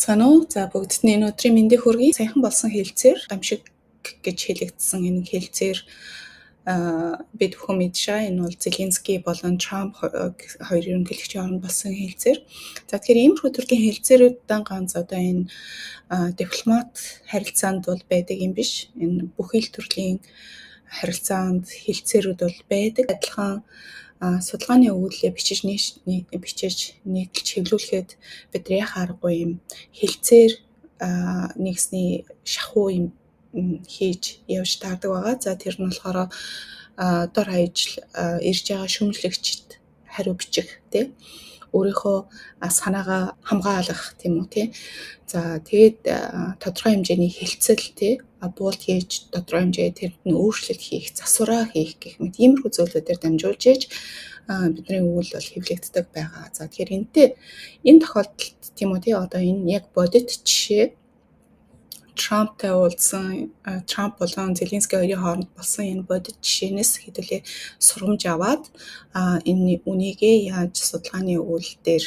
Байцгаана уу? За бүгдд нь энэ өдрийн мэндийг хүргэе. Саяхан болсон хэлцээр гамшиг гэж хэлэгдсэн энэ хэлцээр бид бүхэн мэдж байгаа. Энэ бол Зеленский болон Трамп хоёр ерөнхийлөгчийн хооронд болсон хэлцээр. За тэгэхээр иймэрхүү төрлийн хэлцээрүүд дан ганц одоо энэ дипломат харилцаанд бол байдаг юм биш. Энэ бүх хэл төрлийн харилцаанд хэлцээрүүд бол байдаг. Адилхан судалгааны өгүүлэлээ бичиж нийтэлж хэвлүүлэхэд бид нар яхаа аргагүй юм хэлцээр нэгсний шахуу юм хийж явж таардаг байгаа. За тэр нь болохоор дор хаяж ирж байгаа шүүмжлэгчид хариу бичих тий өөрийнхөө санаагаа хамгаалах тийм үү тий. За тэгээд тодорхой хэмжээний хэлцэл тий буулт хийж тодорхой хэмжээ тэрэнд нь өөрчлөлт хийх, засвараа хийх гэх мэт иймэрхүү зүйлүүдээр дамжуулж ээж бидний өгүүлэл бол хэвлэгддэг байгаа. За тэгэхээр энэтэй энэ тохиолдолд тийм үү тий одоо энэ яг бодит жишээ Трамптай уулзсан Трамп болон Зеленский хоёрын хооронд болсон энэ бодит жишээнээс хэдүүлээ сургамж аваад энэ үнийгээ яаж судалгааны өгүүлэл дээр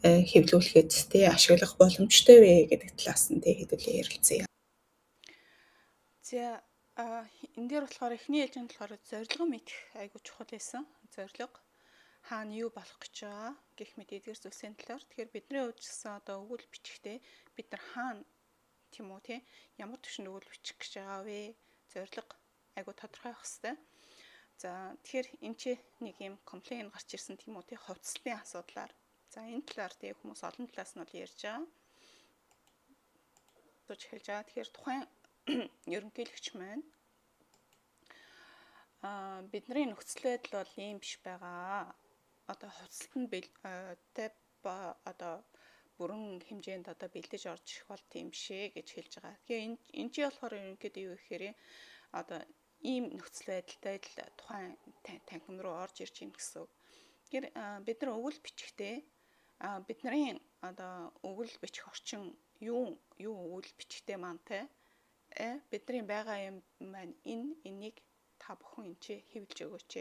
хэвлүүлэхэд тий ашиглах боломжтой вэ гэдэг талаас нь тий хэдүүлээ ярилцъя. За энэ дээр болохоор эхний ээлжинд болохоор зорилго мэдэх айгуу чухал байсан. Зорилго хаана юу болох гэж байгаа гэх мэт эдгээр зүйлсийн талаар. Тэгэхээр бидний хувьд ч гэсэн одоо өгүүлэл бичихтэй бид нар хаана тийм үү тий ямар түвшинд өгүүлэл бичих гэж байгаа вэ? Зорилго айгуу тодорхой байх хэвээр. За тэгэхээр энэ чи нэг юм complain гарч ирсэн тийм үү тий хувцлын асуудлаар. За энэ талаар тий хүмүүс олон талаас нь бол ярьж байгаа. Сууж эхэлж байгаа. Тэгэхээр тухайн ерөнхийлөгч маань бидний нөхцөл байдал бол ийм биш байгаа. Одоо хувцалт нь одоо бүрэн хэмжээнд одоо бэлдэж орж ирэх бол тийм бишээ гэж хэлж байгаа. Тэгэхээр энэ чи болохоор ерөнхийдөө юу гэхээр одоо ийм нөхцөл байдалтай л тухайн танхим руу орж ирж байна гэсэн үг. Тэгэхээр бид нар өгөл бичихтэй бидний одоо өгөл бичих орчин юу өгөл бичихтэй маантай бидний байгаа юм маань энийг та бүхэн энэ чи хэвлэж өгөөч.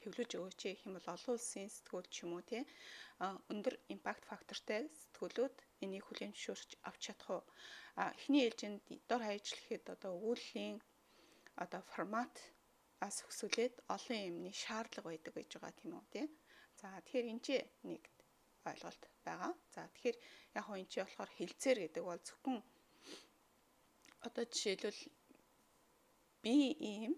Хэвлүүлж өгөөч гэх юм бол олон улсын сэтгүүл ч юм уу тий өндөр импакт фактортай сэтгүүлүүд энийг хүлээн зөвшөөрч авч чадах уу? Эхний ээлжинд дор хаяжлэхэд одоо өгүүллийн одоо формат ас өсвөлээд олон юмны шаардлага байдаг гэж байгаа тийм үү тий. За тэгэхээр энэ чи нэг ойлголт байгаа. За тэгэхээр яг хоо энэ чи болохоор хэлцээр гэдэг бол зөвхөн одоо жишээлбэл би ийм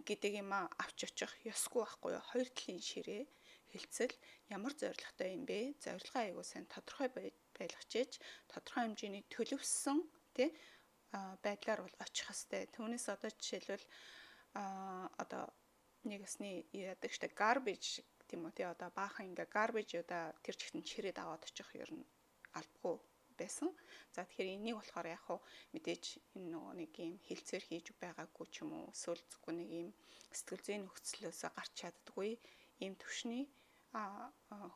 гэдэг юм авч очих ёсгүй байхгүй юу? Хоёр талын ширээ хэлцэл ямар зорилготой юм бэ? Зорилгоо аягүй сайн тодорхой байлгаж ээж тодорхой хэмжээний төлөвлөсөн тий байдлаар бол очих хэвээр. Түүнээс одоо жишээлбэл одоо нэг өсний яадаг штэ garbage тийм үү тий одоо баахан ингээ garbage одоо тэр чигтэн чирээд аваад очих ер нь албагүй байсан. За тэгэхээр энийг болохоор яг хуу мэдээж энэ нөгөө нэг юм хэлцээр хийж байгаагүй ч юм уу эсвэл зөвхөн нэг юм сэтгэл зүйн нөхцлөөсөө гарч чаддаггүй ийм төвшний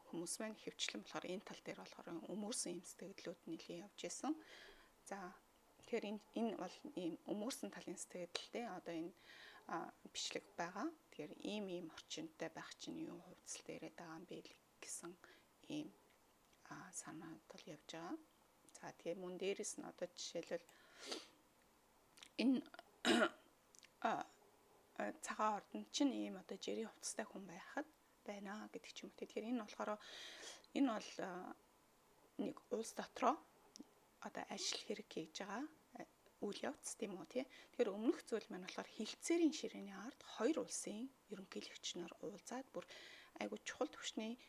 хүмүүс маань хөвчлэн болохоор энэ тал дээр болохоор өмөрсөн юм сэтгэлдлүүд нэлийн явж исэн. За тэгэхээр энэ бол ийм өмөрсөн талын сэтгэлдэлтэй одоо энэ бичлэг байгаа. Тэгэхээр ийм ийм орчинтой байх чинь юу хувцалт яриад байгаа юм бэ гэсэн ийм санаад бол явж байгаа. За тэгээ мөн дээрэс нь одоо жишээлбэл энэ цагаан ордонд чинь ийм одоо жирийн хувцастай хүн байхад байна гэдэг ч юм уу. Тэгэхээр энэ болохоор энэ бол нэг улс дотроо одоо ажил хэрэг хийж байгаа үйл явц тийм үү тий. Тэгэхээр өмнөх зүйл маань болохоор хэлцээрийн ширээний ард хоёр улсын ерөнхийлөгч нар уулзаад бүр айгуу чухал түвшний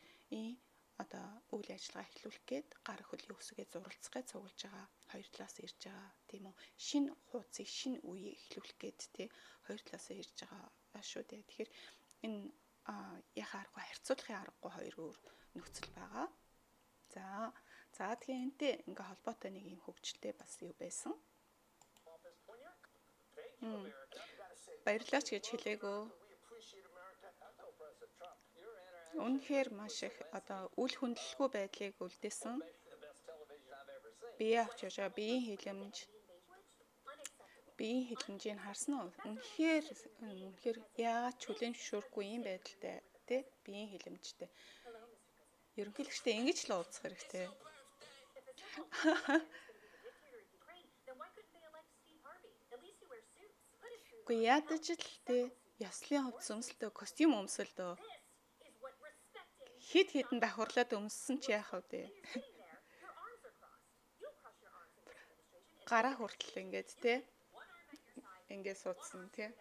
одоо үйл ажиллагаа эхлүүлэх гээд гар хөлийн өсөгээ зуралцах гэж цуглаж байгаа хоёр талаас ирж байгаа тийм үү шинэ хуудсыг шинэ үеийг эхлүүлэх гээд тий хоёр талаас ирж байгаа шүү дээ. Тэгэхээр энэ яхаа аргагүй харьцуулахын аргагүй хоёр өөр нөхцөл байгаа. За тэгэхээр энэтэй ингээ холбоотой нэг юм хөгжилтэй бас юу байсан. Баярлалаа ч гэж хэлээгөө. Үнэхээр маш их одоо үл хүндлэлгүй байдлыг үлдээсэн. Бие авч явж байгаа биеийн хилэмж биеийн хилэмжийг харсан уу? Үнэхээр яагаад ч хүлээн зөвшөөрөхгүй юм байдалтай тий биеийн хилэмжтэй. Ерөнхийлөгчтэй ингэж л уулзах хэрэгтэй. Үгүй ядаж л те ёслолын хувцас өмсөлтөө костюм өмсөлтөө хэд хэдэн давхарлаад өмссөн чи яах вэ? Гараа хүртэл ингээд те ингээд суудсан те.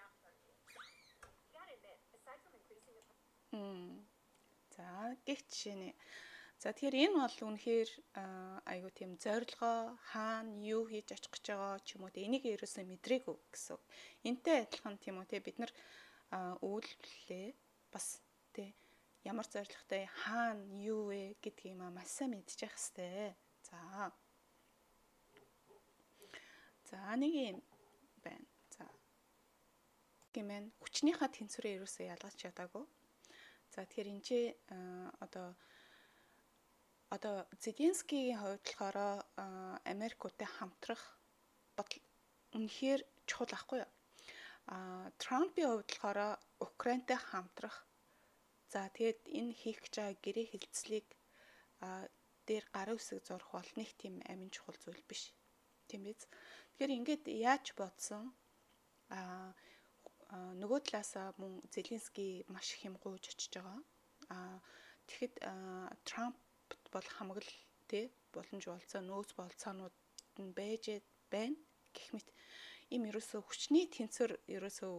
За гих жишээний. За тэгэхээр энэ бол үнэхээр айгуу тийм зорилгоо хаана юу хийж очих гэж байгаа ч юм уу те энийг ерөөсөө мэдрээгүй гэсэн. Энтэй адилхан тийм үү те бид нар үйлдвэрлэлээ бас те ямар зорилготой хаана юу вэ гэдгийг маш сайн мэдчих хэвээр. За. За нэг юм байна. За. Гэмэн хүчнийхээ тэнцвэрээ ерөөсөө ялгаж чадаагүй. За тэгэхээр энэ ч одоо Зеленскигийн хувьд болохоор Америкуудтай хамтрах бодол үнэхээр чухал ахгүй юу? Трампын хувьд болохоор Украинтай хамтрах. За тэгээд энэ хийх гэж байгаа гэрээ хэлцлийг дээр гарын үсэг зурх бол нэг тийм амин чухал зүйл биш. Тийм биз? Тэгэхээр ингээд яаж бодсон? Нөгөө талаасаа мөн Зеленский маш их юм гуйж очиж байгаа. Тэгэхэд Трамп бол хамгаал тий боломж болцоо нөөц болцоонууд нь байж байна гэх мэт ийм ерөөсөө хүчний тэнцвэр ерөөсөө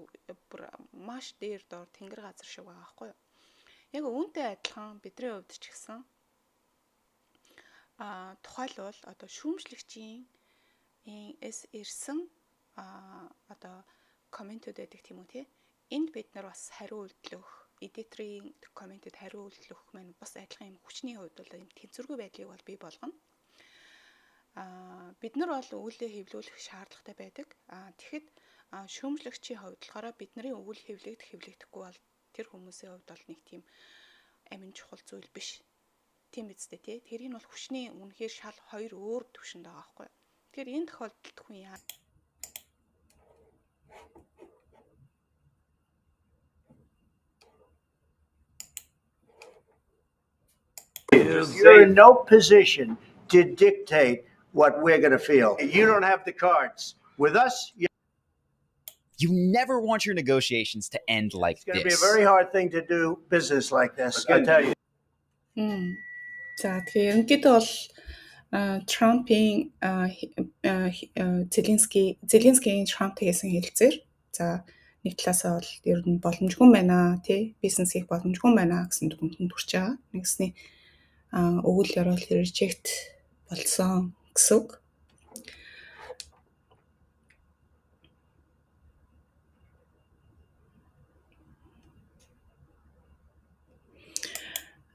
бүр маш дээр доор тэнгэр газар шиг байгаа байхгүй юу? Яг үүнтэй адилхан бидний хувьд ч гэсэн тухайлбал одоо шүүмжлэгчийн эс ирсэн одоо комментүүд байдаг тийм үү тий? Энд бид нар бас хариу үйлдэл өгөх, эдиторийн комментэд хариу үйлдэл өгөх маань бас адилхан юм хүчний хувьд бол юм тэнцвэргүй байдлыг бол бий болгоно. Бид нар бол өгүүлээ хэвлүүлэх шаардлагатай байдаг. Тэгэхэд шүүмжлэгчийн хувьд болохоор бидний өгүүл хэвлэгдэх хэвлэгдэхгүй бол тэр хүмүүсийн хувьд бол нэг тийм амин чухал зүйл биш. Тийм биз дээ тий. Тэр энэ бол хүчний үнэхээр шал хоёр өөр төвшөнд байгаа байхгүй юу. Тэгэхээр энэ тохиолдолд хүн яа You're in no position to dictate what we're going to feel. You don't have the cards. With us, you never want your negotiations to end like this. It's going to be a very hard thing to do business like this, I tell you. За тэгэхээр ерөнхийдөө бол Трампын Зеленскигийн Трамптай хийсэн хэлцээр за нэг талаасаа бол ер нь боломжгүй байна тий бизнес хийх боломжгүй байна гэсэн дүгнэлтэнд хүрч байгаа. Нэгсний өгүүл ёроол reject болсон гэсэн үг.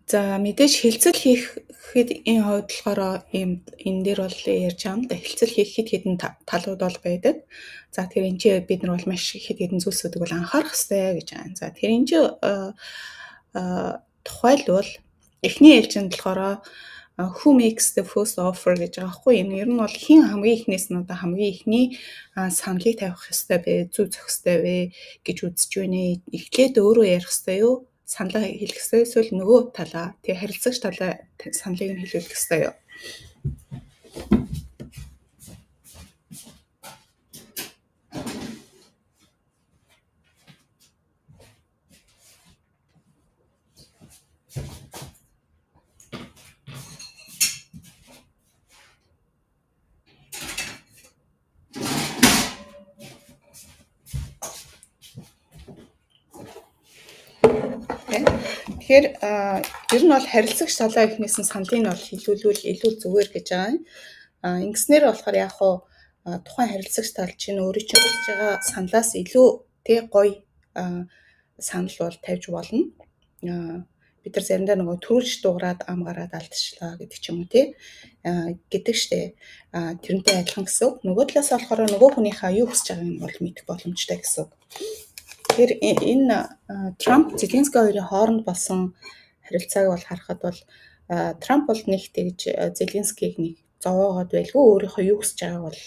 За мэдээж хэлцэл хийхэд энэ хувьд болохоор ийм энэ дээр бол ярьж байгаа юм да. Хэлцэл хийх хэд хэдэн талууд бол байдаг. За тэгэхээр энэ чинь бид нар бол маш хэд хэдэн зүйлсүүдийг бол анхаарах хэрэгтэй гэж байна. За тэгэхээр энэ чинь тухайлбал эхний ээлжинд болохоор who makes the first offer гэж байгаа байхгүй. Энэ ер нь бол хэн хамгийн эхнээс нь одоо хамгийн эхний саналыг тавих ёстой бэ, зүй зохих ёстой вэ гэж үзэж байна. Эхлээд өөрөө ярих ёстой юу? Саналаа хэлэх ёстой эсвэл нөгөө талаа, тий харилцагч талаа саналыг нь хэлүүлэх ёстой юу? Тэгэхээр ер нь бол харилцагч талаа эхнээс нь саналыг нь бол хэлүүлвэл илүү зүгээр гэж байгаа юм. Ингэснээр болохоор яг хуу тухайн харилцагч тал чинь өөрөө чинь хүсэж байгаа саналаас илүү тий гоё санал бол тавьж болно. Бид нар заримдаа нөгөө төрүүлж дуурайд ам гараад алдчихлаа гэдэг ч юм уу тий гэдэг штэ. Тэрнтэй адилхан гэсэн үг. Нөгөө талаас болохоор нөгөө хүнийхээ юу хүсэж байгааг нь бол мэдэх боломжтой гэсэн үг. Тэгэхээр энэ Трамп Зеленский хоёрын хооронд болсон харилцааг бол харахад бол Трамп бол нэг тэгж Зеленскийг нэг зовоогоод байлгүй өөрийнхөө юу хүсэж байгааг бол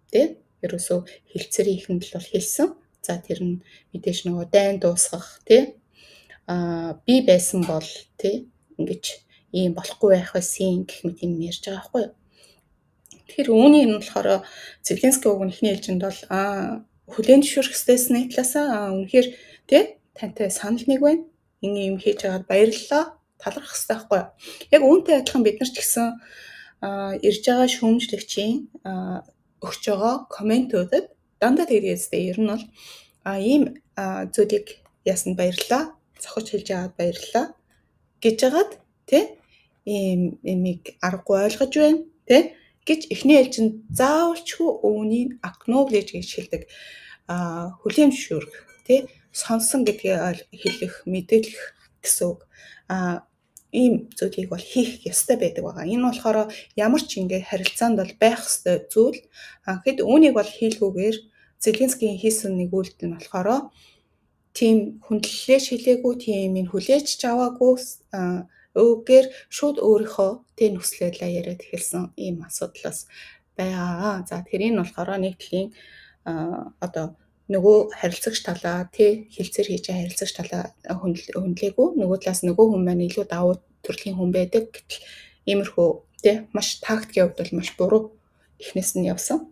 тий ерөөсөө хэлцээрийн ихэнд л бол хэлсэн. За тэр нь мэдээж нөгөө дайн дуусгах тий би байсан бол тий ингэж ийм болохгүй байх байсан гэх мэт юм ярьж байгаа байхгүй юу. Тэгэхээр үүний нь болохоор Зеленский уг нь эхний ээлжинд бол хүлээн зөвшөөрөх ёстойсны талаасаа үнэхээр тий тантай санал нэг байна. Энэ юм хийж байгаад баярлалаа. Талархах ёстой байхгүй юу? Яг үүнтэй адилхан бид нар ч гэсэн ирж байгаа шүүмжлэгчийн өгч байгаа комментүүдэд дандаа тэгдэг ёстой. Ер нь бол ийм зүйлийг ясанд баярлалаа. Зохиж хэлж байгаад баярлалаа гэж жагаад тий ийм имийг аргагүй ойлгож байна тий гэж эхний ээлжинд заавалчгүй үүнийг acknowledge гэж хэлдэг. Хүлээн зөвшөөрөх тий сонсон гэдгээ хэлэх, мэдээлэх гэсэн үг. Ийм зүйлийг бол хийх ёстой байдаг байгаа. Энэ болохоор ямар ч ингээ харилцаанд бол байх ёстой зүйл. Тэгэхэд үүнийг бол хийлгүүгээр Зеленскийн хийсэн нэг үйлдэл нь болохоор тийм хүндлэлээ шилээгүй, тийм юм хүлээж ч аваагүй өвгээр шууд өөрийнхөө тэ нөхцөл байдлаа яриад эхэлсэн ийм асуудлаас байгаа. За тэгэхээр энэ болохоор нэг төрлийн одоо нөгөө харилцагч талаа тий хилцээр хийж байгаа харилцагч талаа хүндлээгүй, нөгөө талаас нөгөө хүн маань илүү давуу төрлийн хүн байдаг гэтэл иймэрхүү тий маш тактикийн хувьд бол маш буруу эхнээс нь явсан.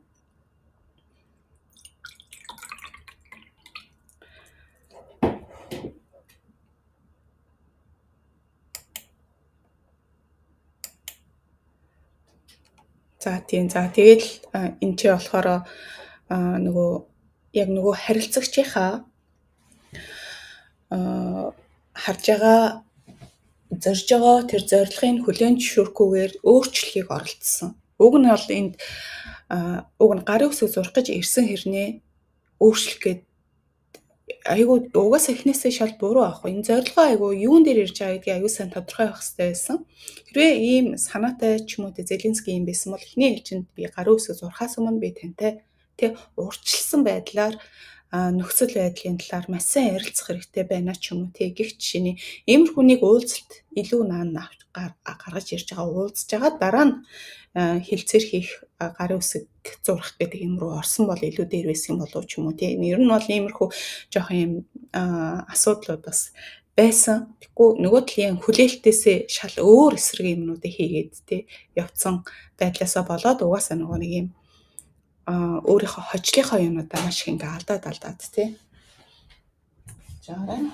За тийм. За тэгэл энэ ч болохоор нөгөө яг нөгөө харилцагчийнхаа харж байгаа зорж байгаа тэр зорилгыг хүлээн зөвшөөрөхгүйгээр өөрчлөлийг оролдсон. Уг нь бол энд уг нь гарын үсэг зурах гэж ирсэн хэрнээ өөрчлөх гээд айгүй угаасаа эхнээсээ шал буруу аахгүй. Энэ зорилгоо айгүй юун дээр ирж байгаа гэдгийг айгүй сайн тодорхой байх хэрэгтэй байсан. Хэрвээ ийм санаатай ч юм уу Зеленский юм байсан бол эхний ээлжинд би гарын үсэг зурхаас өмнө би тантай тэ урьдчилсан байдлаар нөхцөл байдлын талаар маш сайн ярилцах хэрэгтэй байна ч юм уу тэ гих жишээний иймэрхүү нэг уулзалт илүү наан гаргаж ирж байгаа уулзж байгаа дараа нь хилцээр хийх гарын үсэг зурах гэдэг юм руу орсон бол илүү дээр байсан болов ч юм уу тэ. Ер нь бол иймэрхүү жоохон юм асуудлууд бас байсан. Тэгэхгүй нөгөө талын хүлээлтээсээ шал өөр эсрэг юмнуудыг хийгээд тэ явцсан байдлаасаа болоод угаасаа нөгөө нэг юм өөрийнхөө хожлынхоо юмнуудаа маш их ингээ алдаад тий. Жаарай.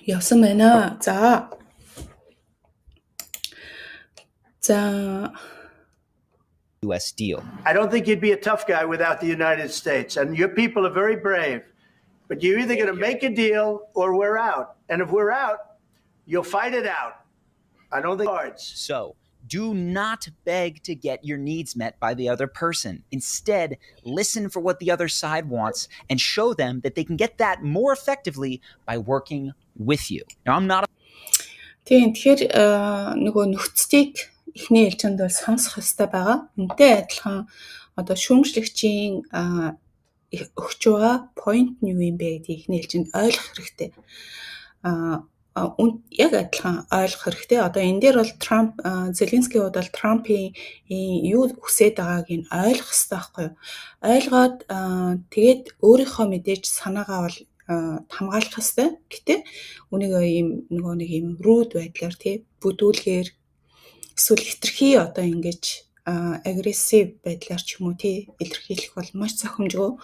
Явсан байна. За. За US deal. I don't think you'd be a tough guy without the United States, and your people are very brave. But you're either going to make a deal or we're out. And if we're out, you'll fight it out. I don't think cards. So do not beg to get your needs met by the other person. Instead, listen for what the other side wants and show them that they can get that more effectively by working with you. Now, I'm not a Тийм, тэгэхээр нөгөө нөхцөлийг эхний ээлжинд бол сонсох ёстой байгаа. Энтэй адилхан одоо шүүмжлэгчийн өгч байгаа point нь юу юм бэ гэдгийг эхний ээлжинд ойлгох хэрэгтэй. Яг адилхан ойлгох хэрэгтэй. Одоо энэ дээр бол Трамп, Зеленский хувьд бол Трампын юу хүсээд байгааг нь ойлгох ёстой байхгүй юу? Ойлгоод тэгээд өөрийнхөө мэдээж санаагаа бол хамгаалах ёстой. Гэтэ үүнийг ийм нөгөө нэг ийм rude байдлаар тий бүдүүлгээр эсвэл хитрхи одоо ингэж агрессив байдлаар ч юм уу тий илэрхийлэх бол маш зохимжгүй.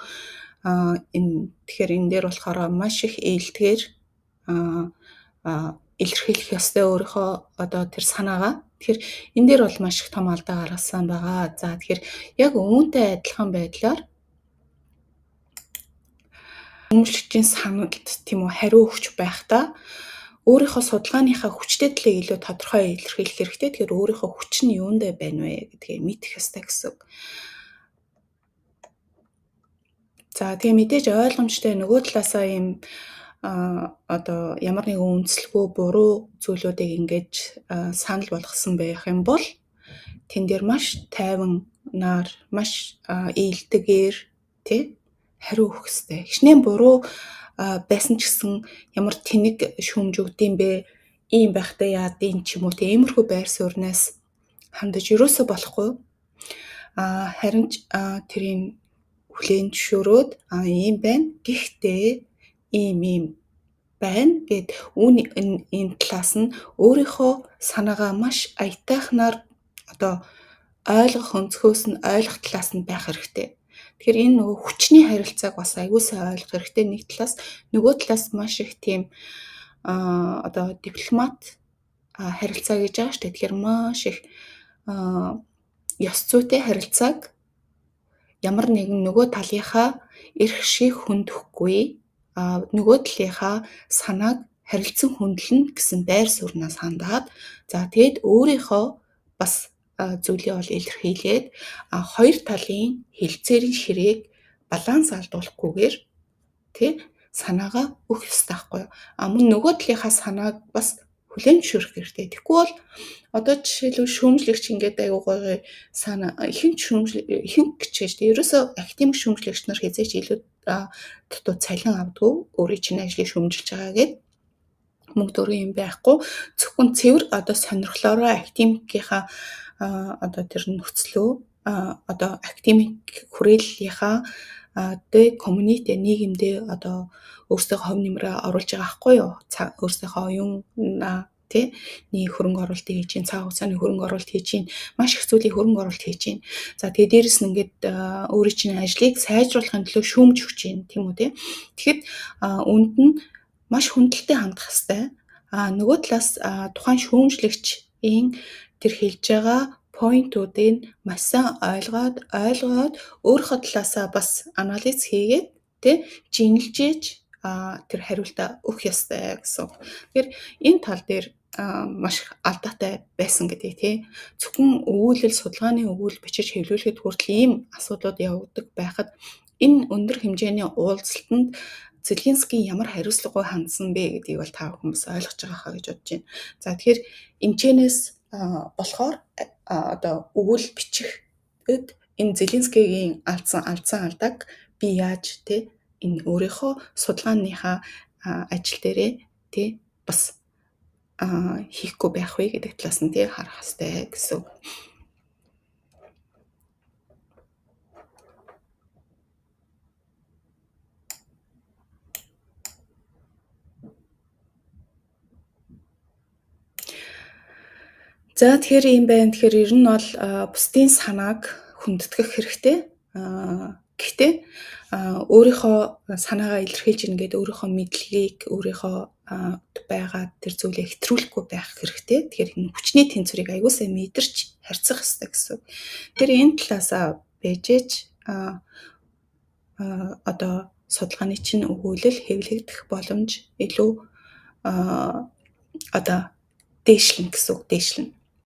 Энэ тэгэхээр энэ дээр болохоор маш их ээлдгээр илэрхийлэх ёстой өөрийнхөө одоо тэр санаагаа. Тэгэхээр энэ дээр бол маш их том алдаа гаргасан байгаа. За тэгэхээр яг үүнтэй адилхан байдлаар хүмүүжлэгчийн саналд тийм үү хариу өгч байхдаа өөрийнхөө судалгааныхаа хүчтэй талыг илүү тодорхой илэрхийлэх хэрэгтэй. Тэгэхээр өөрийнхөө хүч нь юундаа байна вэ гэдгийг мэдэх ёстой гэсэн үг. За тэгээ мэдээж ойлгомжтой нөгөө талаасаа ийм одоо ямар нэгэн үндэслэгүй буруу зүйлүүдийг ингэж санал болгосон байх юм бол тэн дээр маш тайваннаар, маш ээлдэгээр тий хариу өгөх ёстой. Хичнээн буруу байсан ч гэсэн ямар тэнэг шүүмж өгдөм бэ? Ийм байхдаа яадын ч юм уу тий иймэрхүү байр суурнаас хандаж ерөөсөө болохгүй. Харин ч тэрийн хүлээн зөвшөөрөөд ийм байна. Гэхдээ ийм ийм байна гэд үүний энэ талаас нь өөрийнхөө санаагаа маш аятайхнаар одоо ойлгох өнцгөөс нь ойлгох талаас нь байх хэрэгтэй. Тэгэхээр энэ нөгөө хүчний харилцааг бас аягүй сайн ойлгох хэрэгтэй нэг талаас, нөгөө талаас маш их тийм одоо дипломат харилцаа гэж байгаа шүү дээ. Тэгэхээр маш их ёс зүйтэй харилцааг ямар нэгэн нөгөө талынхаа эрх шиг хөндөхгүй, нөгөө талынхаа санааг харилцан хөндлөнө гэсэн байр сууриас хандаад, за тэгээд өөрийнхөө бас зүйлээ бол илэрхийлээд хоёр талын хэлцээрийн ширээг баланс алдуулахгүйгээр тий санаагаа өгөх ёстой байхгүй юу. Мөн нөгөө талынхаа санааг бас хүлээн зөвшөөрөх хэрэгтэй. Тэгэхгүй бол одоо жишээлбэл шүүмжлэгч ингээд аягүй гоё санаа ихэнх ихэнх гэж байж тээ. Ерөөсөө академик шүүмжлэгч нар хэзээ ч илүү дутуу цалин авдаггүй, өөрийн чинь ажлыг шүүмжилж байгаа гэд мөнгө дөрөв юм байхгүй. Зөвхөн цэвэр одоо сонирхлоороо академикийнхаа одоо тэр нөхцлөө одоо академик хүрээллийнхаа тэ community нийгэмдээ одоо өөрсдийнхөө хувь нэмрээ оруулж байгаа байхгүй юу? Өөрсдийнхөө оюун тий нэг хөрөнгө оруулалт хийж чинь, цаг хугацааны хөрөнгө оруулалт хийж чинь, маш их зүйлийн хөрөнгө оруулалт хийж чинь. За тэгээ дээрэс нь ингээд өөрийн чинь ажлыг сайжруулахын төлөө шүүмж өгч чинь, тийм үү тий. Тэгэхэд үүнд нь маш хүндэлтэй хандах хэвээр. Нөгөө талаас тухайн шүүмжлэгчийн тэр хэлж байгаа поинтуудыг маш сайн ойлгоод өөрийнхөө талаасаа бас анализ хийгээд тий жинэлжээж тэр хариултаа өгөх ёстой гэсэн. Тэгэхээр энэ тал дээр маш алдаатай байсан гэдгийг тий зөвхөн өгүүлэл судалгааны өгүүлэл бичиж хэвлүүлэхэд хүртэл ийм асуудлууд явагддаг байхад энэ өндөр хэмжээний уулзалтанд Зеленский ямар хариуцлагагүй хандсан бэ гэдгийг бол та бүхэн бас ойлгож байгаа хаа гэж бодож байна. За тэгэхээр эмчэнээс болохоор одоо өгүүлэл бичихэд энэ Зеленскигийн алдсан алдааг би яаж тий энэ өөрийнхөө судалгааныхаа ажил дээрээ тий бас хийхгүй байх вэ гэдэг талаас нь тий харах хэрэгтэй гэсэн. За тэгэхээр ийм байна. Тэгэхээр ер нь бол бусдын санааг хүндэтгэх хэрэгтэй. Гэхдээ өөрийнхөө санаагаа илэрхийлж ингээд өөрийнхөө мэдлэгийг, өөрийнхөө байгаа тэр зүйлээ хэтрүүлэхгүй байх хэрэгтэй. Тэгэхээр энэ хүчний тэнцвэрийг аягүй сайн мэдэрч харьцах хэрэгтэй гэсэн. Тэр энэ талаасаа бэжэж одоо судалгааны чинь өгүүлэл хэвлэгдэх боломж илүү одоо дээшлэн гэсэн үг, дээшлэн.